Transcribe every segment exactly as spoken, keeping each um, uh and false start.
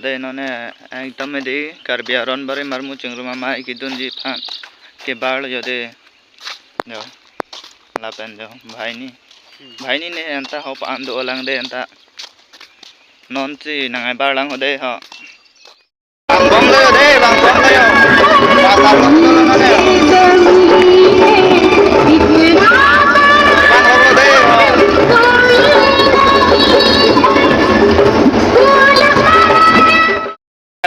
Dei non ekdom dei Karbi Aron Barim armu Chingrum Amei kedunji aphan kebarlo yo dei. Jo. Lapen jo. Banghini. Banghini ne anta ho pa-an do lang dei anta. Non si nang barlang ho dei ho. Bang bomlo yo dei, bang bomlo yo. Pasar lo non yo. Bang bomlo dei.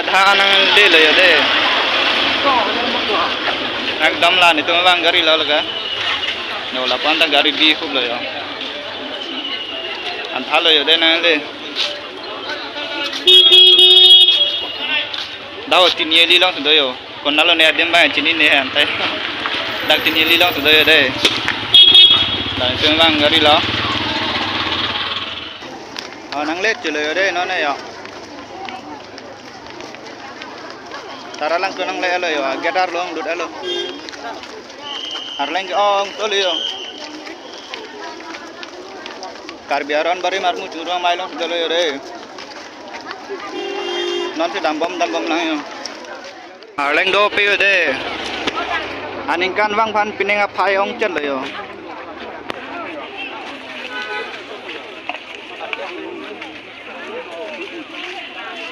Dha nang delo yo dei. Ekdom la netum abang gari lo laga. No, lapu-an ta gari bi khuplo yo. Anthalo yo dei nang dei. Dak tini eli long do yo. Konatlo ne adim abang chinine anta. Dak tini eli long do yo dei. Dak netum abang gari lo. Oh, nang let chulo yo dei non yo. Tara lang ko nang le-etlo yo, gate arlo lut-etlo. Arleng ke-ong tolo yo. Karbi Aron Barim armu Chingrum Amei along dolo yo dei. Non si dambom dambom lang yo. Arleng dopik yo dei. Aningkanvang aphan pining aphai ongchetlo yo.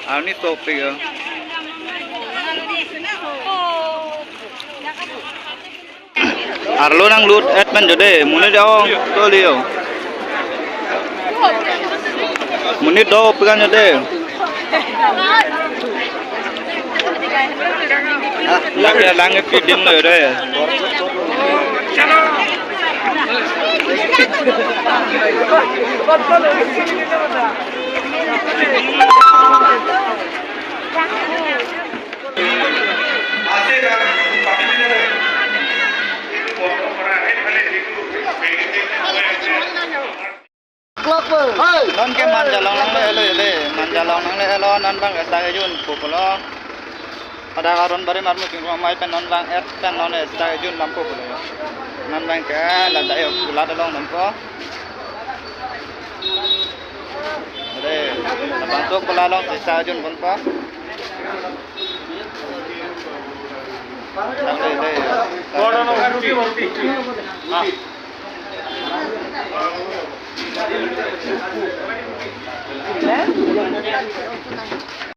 Arni sopik yo. Arlo nang lut-et pen jo dei, monit ong tolo yo. Monit dopik an jo dei. Lake lang ke dimlo dei. Non ke Manjalong nangle-etlo yo dei. Manjalong nangle-etlo, non abang esta kejun po pulo. Hadak Aron Barim armu Chingrum Amei pen non abang et pen non esta kejun dampo pulo. Non abang ke ladak yo kulat along dampo. Dei, labangso kulat along esta kejun ponpo. Dei, dei.